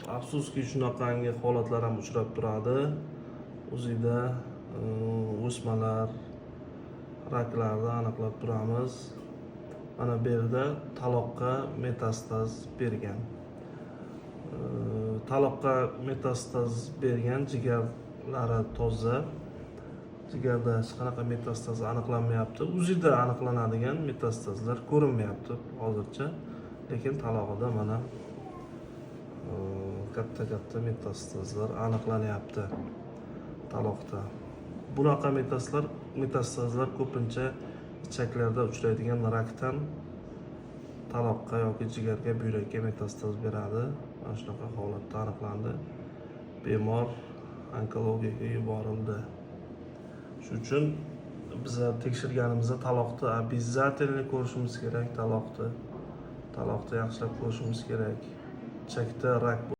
Afsuski, shunaqangi holatlar ham uchrab turadi. O'zida o'smalar, raklarni aniqlab turamiz. Mana bu yerda taloqqa metastaz bergan. Taloqqa metastaz bergan, jigarlari toza. Jigarda hech qanaqa metastaz aniqlanmayapti. Uzida aniqlanadigan metastazlar ko'rinmayapti hozircha. Lekin talog'ida mana katta katta metastazlar aniqlanyapti taloqda. Bunaqa metastazlar ko'pincha ichaklarda uchraydigan rakdan taloqqa yoki jigarga, buyrakka metastaz beradi. Mana shunaqa holatda aniqlandi. Bemor onkologiyaga yuborildi. Shuning uchun biza tekshirganimizda taloqni обязательно ko'rishimiz kerak, taloqni. Taloqni yaxshilab ko'rishimiz kerak. Ichakda rak